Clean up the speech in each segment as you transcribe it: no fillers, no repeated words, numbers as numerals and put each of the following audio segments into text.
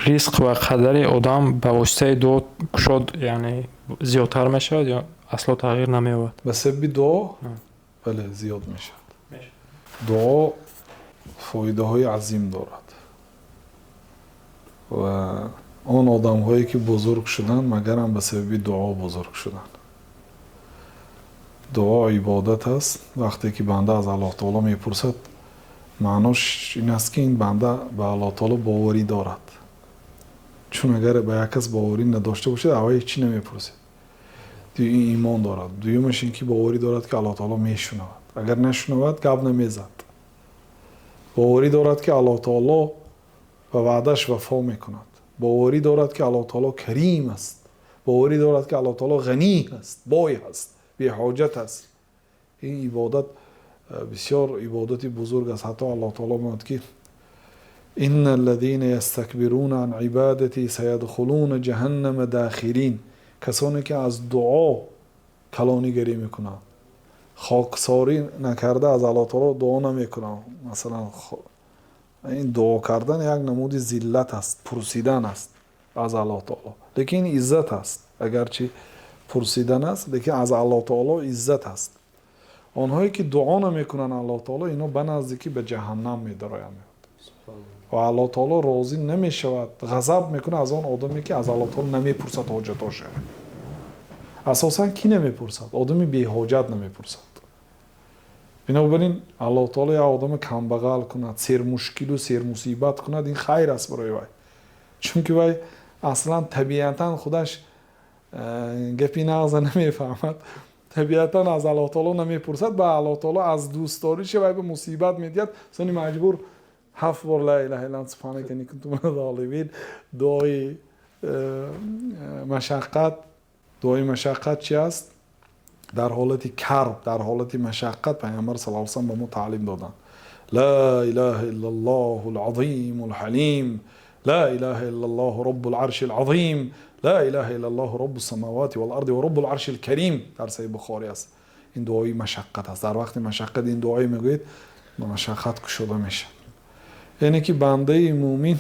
Ризқ ва қадари одам ба воситаи дуо кушод, яъне зиёдтар мешавад ё асло тағйир намеёбад? Ба сабаби дуо, бале, зиёд мешавад. Дуо фоидаҳои азим дорад ва он одамҳое ки бузург шуданд, магарам ба сабаби дуо бузург шуданд. Дуо ибодат аст. Вақте ки банда аз Аллоҳ таоло мепурсад, маънош ин аст, ки ин банда ба Аллоҳ таоло боварӣ дорад, чун агар ба як кас боварӣ надошта бошад, аввал ҳеҷ чӣ намепурсед. Ин имон дорад. Дуюмаш ин ки боварӣ дорад, ки Аллоҳ таоло мешунавад, агар нашунавад, гап намезад. Боварӣ дорад, ки Аллоҳ таоло ба ваъдаш вафо мекунад. Боварӣ дорад, ки Аллоҳ таоло карим аст. Боварӣ дорад, ки Аллоҳ таоло ғанӣ аст, бой аст, беҳоҷат аст. Ин ибодат бисёр ибодати бузург аст. Ҳатто Аллоҳ таоло мегӯяд, ки إن الذين يستكبرون عن عبادتي سيدخلون جهنم داخرين. Касоне ки аз дуо калонигарӣ мекунанд, хоксорӣ накарда аз Аллоҳ таоло дуо намекунанд. Масалан, ин дуо кардан як намуди зиллат аст, пурсидан аст аз Аллоҳ таоло, лекин иззат аст. Агарчи пурсидан аст, лекин аз Аллоҳ таоло иззат аст. Онҳое ки дуо намекунанд, Аллоҳ таоло ино ба наздикӣ ба ҷаҳаннам медароянд ва Аллоҳ таоло розӣ намешавад, ғазаб мекунад аз он одаме, ки аз Аллоҳ таоло намепурсад ҳоҷатоша. Асосан кӣ намепурсад? Одами беҳоҷат намепурсад. Бинобар ин Аллоҳ таоло як одами камбағал кунад, сермушкилу сермусибат кунад, ин хайр аст барои вай, чунки вай аслан табиатан худаш гапи нағза намефаҳмад, табиатан аз Аллоҳ таоло намепурсад. Ба Аллоҳ таоло аз дӯстдориша вай ба мусибат медиҳад. Сони маҷбур ҳафт бор لا إله إلا أنت سبحانك إني كنت من الظالمين. Дуои машаққат. Дуои машаққат чи аст? Дар ҳолати карб, дар ҳолати машаққат Пайғамбар صلى الله عليه وسلم ба мо таълим доданд: لا إله إلا الله العظيم الحليم، لا إله إلا الله رب العرش العظيم، لا إله إلا الله رب السماوات والأرض ورب العرش الكريم. Дар Саҳеҳи Бухорӣ аст. Ин дуои машаққат аст. Дар вақти машаққат ин дуое мегӯед, машаққат кушода мешавад. Яъне ки бандаи мӯмин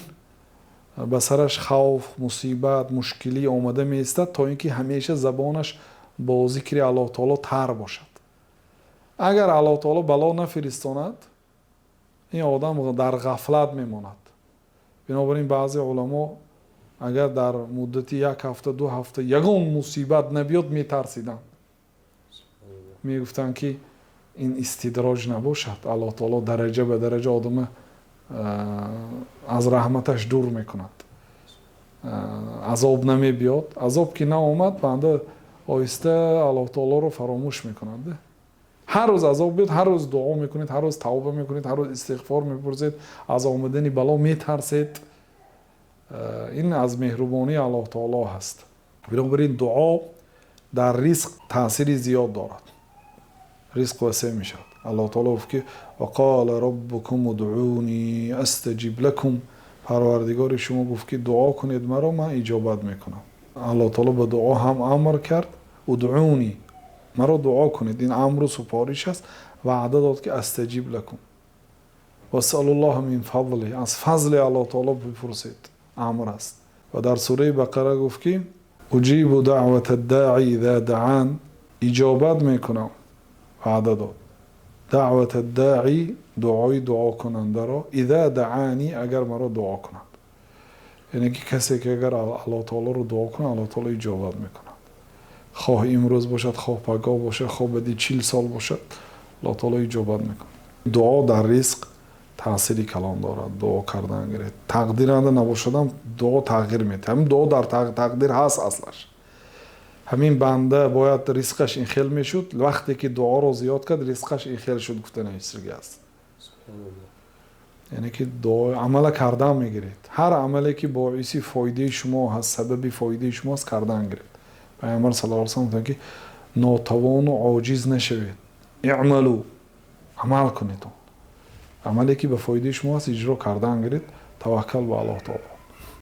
ба сараш хавф, мусибат, мушкилӣ омада меистад, то ин ки ҳамеша забонаш бо зикри Аллоҳ таоло тар бошад. Агар Аллоҳ таоло бало нафиристонад, ин одам дар ғафлат мемонад. Бинобар ин баъзе уламо агар дар муддати як ҳафта, 2 ҳафта ягон мусибат набиёд, метарсиданд, мегуфтанд, ки ин истидроҷ набошад, Аллоҳ таоло дараҷа ба дараҷа одама аз раҳматаш дур мекунад, азоб намебиёд. Азоб ки наомад, банда оҳиста Аллоҳ таолоро фаромӯш мекунад. Ҳар рӯз азоб биёд, ҳар рӯз дуо мекунед, ҳар рӯз тавба мекунед, ҳар рӯз истиғфор мепурсед, аз омадани бало метарсед. Ин аз меҳрубонии Аллоҳ таоло ҳаст. Бинобар ин дуо дар ризқ таъсири зиёд дорад, ризқ васеъ мешавад. Аллоҳ таоло гуфт, ки وقال ربكم ادعوني أستجب لكم. Парвардигори шумо гуфт, ки дуо кунед маро, ман иҷобат мекунам. Аллоҳ таоло ба дуо ҳам амр кард: ادعوني, маро дуо кунед. Ин амру супориш аст. Ваъда дод, ки أستجب لكم. واسألوا الله من فضله, аз фазли Аллоҳ таоло бипурсед, амр аст. Ва дар сураи Бақара гуфт, ки أجيب دعوة الداع إذا دعان, иҷобат мекунам, ваъда дод, دعوة الداع, дуои дуокунандаро, إذا دعان, агар маро дуо кунад. Яъне ки касе ки агар Аллоҳ таолоро дуо кунад, Аллоҳ таоло иҷобат мекунад, хоҳ имрӯз бошад, хоҳ пагоҳ бошад, хоҳ баъди 40 сол бошад, Аллоҳ таоло иҷобат мекунад. Дуо дар ризқ таъсири калон дорад. Дуо кардан гиред. Тақдиранда набошадам, дуо тағйир медиҳад. Ҳамин дуо дар тақдир ҳаст аслаш. Ҳамин банда бояд ризқаш ин хел мешуд, вақте ки дуоро зиёд кард, ризқаш ин хел шуд, гуфта нависига аст. Яъне ки дуо амала кардан мегиред. Ҳар амале ки боиси фоидаи шумо ҳаст, сабаби фоидаи шумо аст, кардан гиред. Пайғамбар صلى الله عليه وسلم гуфтанд, ки нотавону оҷиз нашавед. اعملوا, амал кунед. Он амале ки ба фоидаи шумо аст, иҷро кардан гиред. Таваккал ба Аллоҳ таоло.